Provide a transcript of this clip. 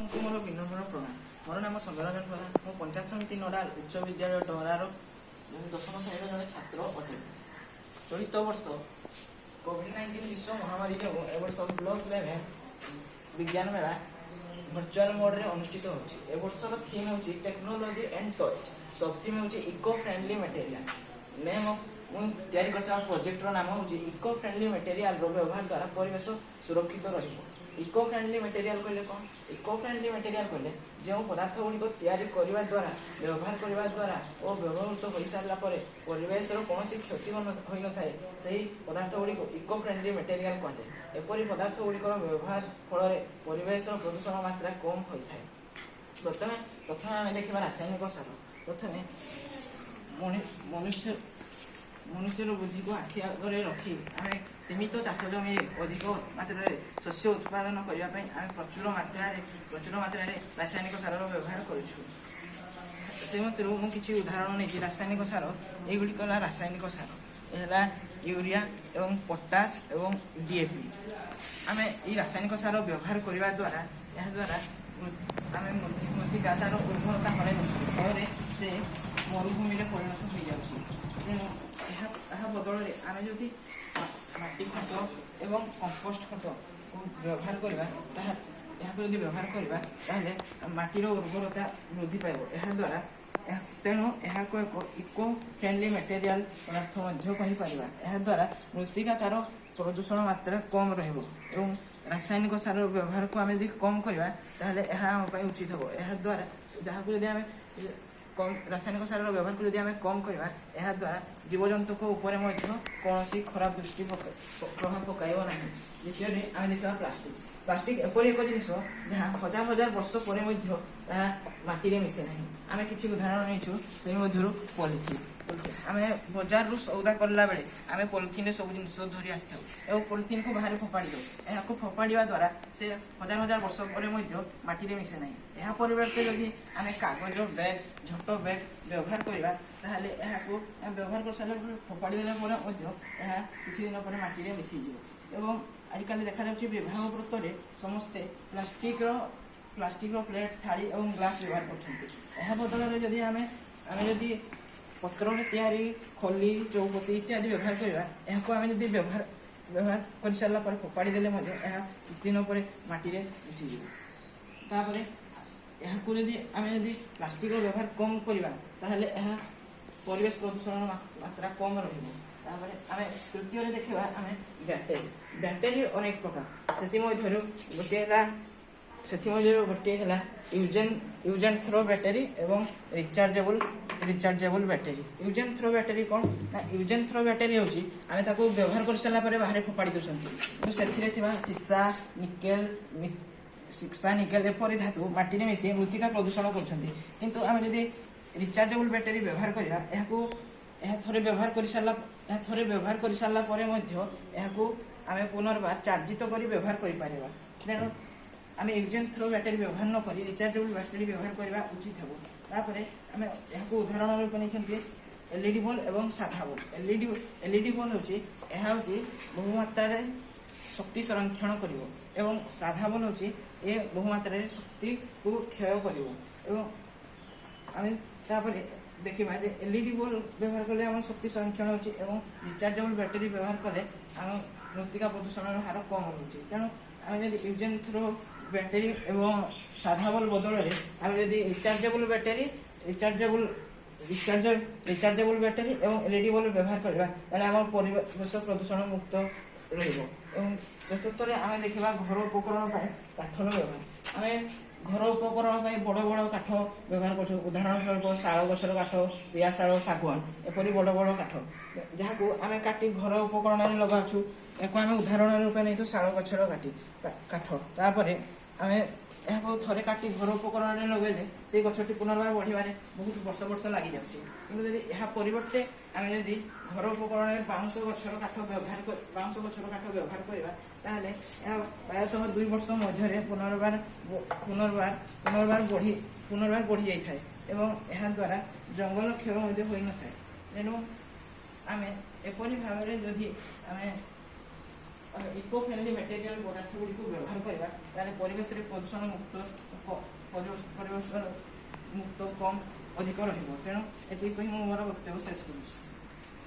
ସମସ୍ତଙ୍କୁ ମୋର ବିନମ୍ର ପ୍ରଣାମ। ମୋର ନାମ ସୌମ୍ୟରଞ୍ଜନ ପ୍ରଧାନ। ମୁଁ ପଞ୍ଚାୟତ ସମିତି ନୋଡାଲ ଉଚ୍ଚ ବିଦ୍ୟାଳୟ, ଡରାର ଦଶମ ଶ୍ରେଣୀର ଜଣେ ଛାତ୍ର ଅଟେ। ଚଳିତ ବର୍ଷ କୋଭିଡ-19 ବିଶ୍ୱ ମହାମାରୀ ଯୋଗୁଁ ଏବର୍ଷ ବ୍ଲକ ଲେଭେଲ ବିଜ୍ଞାନ ମେଳା ଭର୍ଚୁଆଲ ମୋଡରେ ଅନୁଷ୍ଠିତ ହେଉଛି। ଏ ବର୍ଷର ଥିମ୍ ହେଉଛି technology and toys. Sub theme ହେଉଛି eco friendly material. Name of ମୁଁ ତିଆରି କରିଥିବା ପ୍ରୋଜେକ୍ଟର ନାମ ହେଉଛି ଇକୋ ଫ୍ରେଣ୍ଡଲି ମେଟେରିଆଲର ବ୍ୟବହାର ଦ୍ୱାରା ପରିବେଶ ସୁରକ୍ଷିତ ରହିବ। ଇକୋ ଫ୍ରେଣ୍ଡଲି ମେଟେରିଆଲ କହିଲେ କ'ଣ? ଇକୋ ଫ୍ରେଣ୍ଡଲି ମେଟେରିଆଲ କହିଲେ ଯେଉଁ ପଦାର୍ଥ ଗୁଡ଼ିକ ତିଆରି କରିବା ଦ୍ୱାରା, ବ୍ୟବହାର କରିବା ଦ୍ୱାରା ଓ ବ୍ୟବହୃତ ହୋଇସାରିଲା ପରେ ପରିବେଶର କୌଣସି କ୍ଷତି ହୋଇନଥାଏ, ସେହି ପଦାର୍ଥ ଗୁଡ଼ିକୁ ଇକୋ ଫ୍ରେଣ୍ଡଲି ମେଟେରିଆଲ କୁହାଯାଏ। ଏପରି ପଦାର୍ଥ ଗୁଡ଼ିକର ବ୍ୟବହାର ଫଳରେ ପରିବେଶର ପ୍ରଦୂଷଣ ମାତ୍ରା କମ୍ ହୋଇଥାଏ। ପ୍ରଥମେ ପ୍ରଥମେ ଆମେ ଦେଖିବା ରାସାୟନିକ ସାର। ପ୍ରଥମେ ମନୁଷ୍ୟର ବୃଦ୍ଧିକୁ ଆଖି ଆଗରେ ରଖି ଆମେ ସୀମିତ ଚାଷ ଜମିରେ ଅଧିକ ମାତ୍ରାରେ ଶସ୍ୟ ଉତ୍ପାଦନ କରିବା ପାଇଁ ଆମେ ପ୍ରଚୁର ମାତ୍ରାରେ ରାସାୟନିକ ସାରର ବ୍ୟବହାର କରୁଛୁ। ସେଥିମଧ୍ୟରୁ ମୁଁ କିଛି ଉଦାହରଣ ନେଇଛି। ରାସାୟନିକ ସାର ଏଇଗୁଡ଼ିକ ହେଲା, ରାସାୟନିକ ସାର ଏ ହେଲା ୟୁରିଆ ଏବଂ ପଟାସ ଏବଂ ଡିଏପି। ଆମେ ଏଇ ରାସାୟନିକ ସାର ବ୍ୟବହାର କରିବା ଦ୍ୱାରା, ଏହାଦ୍ୱାରା ଆମେ ମୃତ୍ତିକା ତାର ଉର୍ବରତା ହରାଇ ବସୁଛୁ। ଫଳରେ ସେ ମରୁଭୂମିରେ ପରିଣତ ହୋଇଯାଉଛି। ତେଣୁ ଏହା ବଦଳରେ ଆମେ ଯଦି ମାଟି ଖତ ଏବଂ କମ୍ପୋଷ୍ଟ ଖତକୁ ବ୍ୟବହାର କରିବା, ତାହା ଏହାକୁ ଯଦି ବ୍ୟବହାର କରିବା, ତାହେଲେ ମାଟିର ଉର୍ବରତା ବୃଦ୍ଧି ପାଇବ। ଏହାଦ୍ୱାରା ତେଣୁ ଏହାକୁ ଏକ ଇକୋ ଫ୍ରେଣ୍ଡଲି ମେଟେରିଆଲ ପଦାର୍ଥ ମଧ୍ୟ କହିପାରିବା। ଏହାଦ୍ୱାରା ମୃତ୍ତିକା ତାର ପ୍ରଦୂଷଣ ମାତ୍ରା କମ୍ ରହିବ ଏବଂ ରାସାୟନିକ ସାରର ବ୍ୟବହାରକୁ ଆମେ ଯଦି କମ୍ କରିବା, ତାହେଲେ ଏହା ଆମ ପାଇଁ ଉଚିତ ହେବ। ଏହାଦ୍ୱାରା ଯାହାକୁ ଯଦି ଆମେ କମ୍ ରାସାୟନିକ ସାରର ବ୍ୟବହାରକୁ ଯଦି ଆମେ କମ୍ କରିବା, ଏହାଦ୍ୱାରା ଜୀବଜନ୍ତୁଙ୍କ ଉପରେ ମଧ୍ୟ କୌଣସି ଖରାପ ଦୃଷ୍ଟି ପ୍ରଭାବ ପକାଇବ ନାହିଁ। ଦ୍ୱିତୀୟରେ ଆମେ ଦେଖିବା ପ୍ଲାଷ୍ଟିକ। ପ୍ଲାଷ୍ଟିକ ଏପରି ଏକ ଜିନିଷ, ଯାହା ହଜାର ହଜାର ବର୍ଷ ପରେ ମଧ୍ୟ ତାହା ମାଟିରେ ମିଶେ ନାହିଁ। ଆମେ କିଛି ଉଦାହରଣ ନେଇଛୁ, ସେଇ ମଧ୍ୟରୁ ପଲିଥିନ୍। ଆମେ ବଜାରରୁ ସଉଦା କଲା ବେଳେ ଆମେ ପଲିଥିନରେ ସବୁ ଜିନିଷ ଧରି ଆସିଥାଉ ଏବଂ ପଲିଥିନକୁ ବାହାରେ ଫୋପାଡ଼ି ଦେଉ। ଏହାକୁ ଫୋପାଡ଼ିବା ଦ୍ୱାରା ସେ ହଜାର ହଜାର ବର୍ଷ ପରେ ମଧ୍ୟ ମାଟିରେ ମିଶେ ନାହିଁ। ଏହା ପରିବର୍ତ୍ତେ ଯଦି ଆମେ କାଗଜ ବ୍ୟାଗ୍, ଝୋଟ ବ୍ୟାଗ୍ ବ୍ୟବହାର କରିବା, ତାହେଲେ ଏହାକୁ ଆମେ ବ୍ୟବହାର କରିସାରିଲା ପରେ ଫୋପାଡ଼ି ଦେଲା ପରେ ମଧ୍ୟ ଏହା କିଛି ଦିନ ପରେ ମାଟିରେ ମିଶିଯିବ। ଏବଂ ଆଜିକାଲି ଦେଖାଯାଉଛି, ବିବାହ ବ୍ରତରେ ସମସ୍ତେ ପ୍ଲାଷ୍ଟିକର ପ୍ଲେଟ୍, ଥାଳି ଏବଂ ଗ୍ଲାସ୍ ବ୍ୟବହାର କରୁଛନ୍ତି। ଏହା ବଦଳରେ ଯଦି ଆମେ ଯଦି ପତ୍ରରେ ତିଆରି ଖଲି, ଚଉପତି ଇତ୍ୟାଦି ବ୍ୟବହାର କରିବା, ଏହାକୁ ଆମେ ଯଦି ବ୍ୟବହାର ବ୍ୟବହାର କରିସାରିଲା ପରେ ଫୋପାଡ଼ି ଦେଲେ ମଧ୍ୟ ଏହା କିଛି ଦିନ ପରେ ମାଟିରେ ମିଶିଯିବ। ତାପରେ ଏହାକୁ ଯଦି ଆମେ ଯଦି ପ୍ଲାଷ୍ଟିକର ବ୍ୟବହାର କମ୍ କରିବା, ତାହେଲେ ଏହା ପରିବେଶ ପ୍ରଦୂଷଣର ମାତ୍ରା କମ୍ ରହିବ। ତାପରେ ଆମେ ତୃତୀୟରେ ଦେଖିବା ଆମେ ବ୍ୟାଟେରୀ। ବ୍ୟାଟେରୀ ଅନେକ ପ୍ରକାର। ସେଥିମଧ୍ୟରୁ ଗୋଟିଏ ହେଲା use and throw battery ଏବଂ rechargeable battery. Use and throw battery କ'ଣ ନା, ୟୁଜ୍ ଆଣ୍ଡ ଥ୍ରୋ ବ୍ୟାଟେରୀ ହେଉଛି ଆମେ ତାକୁ ବ୍ୟବହାର କରିସାରିଲା ପରେ ବାହାରେ ଫୋପାଡ଼ି ଦେଉଛନ୍ତି। କିନ୍ତୁ ସେଥିରେ ଥିବା ସୀସା, ନିକେଲ ଏପରି ଧାତୁ ମାଟିରେ ମିଶି ମୃତ୍ତିକା ପ୍ରଦୂଷଣ କରୁଛନ୍ତି। କିନ୍ତୁ ଆମେ ଯଦି ରିଚାର୍ଜେବଲ୍ ବ୍ୟାଟେରୀ ବ୍ୟବହାର କରିବା, ଏହାକୁ ଏହା ଥରେ ବ୍ୟବହାର କରିସାରିଲା ପରେ ମଧ୍ୟ ଏହାକୁ ଆମେ ପୁନର୍ବାର ଚାର୍ଜିତ କରି ବ୍ୟବହାର କରିପାରିବା। ତେଣୁ ଆମେ ୟୁଜ୍ ଆଣ୍ଡ ଥ୍ରୋ ବ୍ୟାଟେରୀ ବ୍ୟବହାର ନ କରି ରିଚାର୍ଜେବଲ୍ ବ୍ୟାଟେରୀ ବ୍ୟବହାର କରିବା ଉଚିତ ହେବ। ତାପରେ ଆମେ ଏହାକୁ ଉଦାହରଣ ରୂପେ ନେଇଛନ୍ତି ଏଲ୍ଇଡି ବଲ୍ ଏବଂ ସାଧା ବଲ୍। ଏଲ୍ଇଡି ବଲ୍ ହେଉଛି, ଏହା ହେଉଛି ବହୁ ମାତ୍ରାରେ ଶକ୍ତି ସଂରକ୍ଷଣ କରିବ ଏବଂ ସାଧା ବଲ୍ ହେଉଛି ଏ ବହୁ ମାତ୍ରାରେ ଶକ୍ତିକୁ କ୍ଷୟ କରିବ। ଏବଂ ଆମେ ତାପରେ ଦେଖିବା ଯେ ଏଲ୍ଇଡି ବଲ୍ ବ୍ୟବହାର କଲେ ଆମର ଶକ୍ତି ସଂରକ୍ଷଣ ହେଉଛି ଏବଂ ରିଚାର୍ଜେବଲ୍ ବ୍ୟାଟେରୀ ବ୍ୟବହାର କଲେ ଆମ ମୃତ୍ତିକା ପ୍ରଦୂଷଣର ହାର କମ୍ ରହୁଛି। ତେଣୁ ଆମେ ଯଦି ୟୁଜ୍ ଆଣ୍ଡ ଥ୍ରୋ ବ୍ୟାଟେରୀ ଏବଂ ସାଧା ବଲ୍ ବଦଳରେ ଆମେ ଯଦି rechargeable battery rechargeable recharge rechargeable battery ଏବଂ ଏଲ୍ଇଡି ବଲ୍ ବ୍ୟବହାର କରିବା, ତାହେଲେ ଆମ ପରିବେଶ ପ୍ରଦୂଷଣ ମୁକ୍ତ ରହିବ। ଏବଂ ଚତୁର୍ଥରେ ଆମେ ଦେଖିବା ଘର ଉପକରଣ ପାଇଁ କାଠର ବ୍ୟବହାର। ଆମେ ଘର ଉପକରଣ ପାଇଁ ବଡ଼ ବଡ଼ କାଠ ବ୍ୟବହାର କରୁଛୁ। ଉଦାହରଣ ସ୍ୱରୂପ ଶାଳ ଗଛର କାଠ, ପିଆଶାଳ, ଶାଗୁଆନ ଏପରି ବଡ଼ ବଡ଼ କାଠ, ଯାହାକୁ ଆମେ କାଟି ଘର ଉପକରଣରେ ଲଗାଉଛୁ। ଏହାକୁ ଆମେ ଉଦାହରଣ ରୂପେ ନେଇଛୁ ଶାଳ ଗଛର କାଠ। ତାପରେ ଆମେ ଏହାକୁ ଥରେ କାଟି ଘର ଉପକରଣରେ ଲଗାଇଲେ ସେଇ ଗଛଟି ପୁନର୍ବାର ବଢ଼ିବାରେ ବହୁତ ବର୍ଷ ବର୍ଷ ଲାଗିଯାଉଛି। କିନ୍ତୁ ଯଦି ଏହା ପରିବର୍ତ୍ତେ ଆମେ ଯଦି ଘର ଉପକରଣରେ ବାଉଁଶ ଗଛର କାଠ ବ୍ୟବହାର କରିବା, ତାହେଲେ ଏହା ପ୍ରାୟତଃ 2 ବର୍ଷ ମଧ୍ୟରେ ପୁନର୍ବାର ପୁନର୍ବାର ପୁନର୍ବାର ବଢ଼ି ପୁନର୍ବାର ବଢ଼ି ଯାଇଥାଏ ଏବଂ ଏହାଦ୍ୱାରା ଜଙ୍ଗଲ କ୍ଷୟ ମଧ୍ୟ ହୋଇନଥାଏ। ତେଣୁ ଆମେ ଏପରି ଭାବରେ ଯଦି ଆମେ ଇକୋ ଫ୍ରେଣ୍ଡଲି ମେଟେରିଆଲ ପଦାର୍ଥ ଗୁଡ଼ିକୁ ବ୍ୟବହାର କରିବା, ତାହେଲେ ପରିବେଶରେ ପ୍ରଦୂଷଣ ମୁକ୍ତ ପରିବେଶ ମୁକ୍ତ କମ୍ ଅଧିକ ରହିବ। ତେଣୁ ଏତିକି କହି ମୁଁ ମୋର ବକ୍ତବ୍ୟ ଶେଷ କରୁଛି।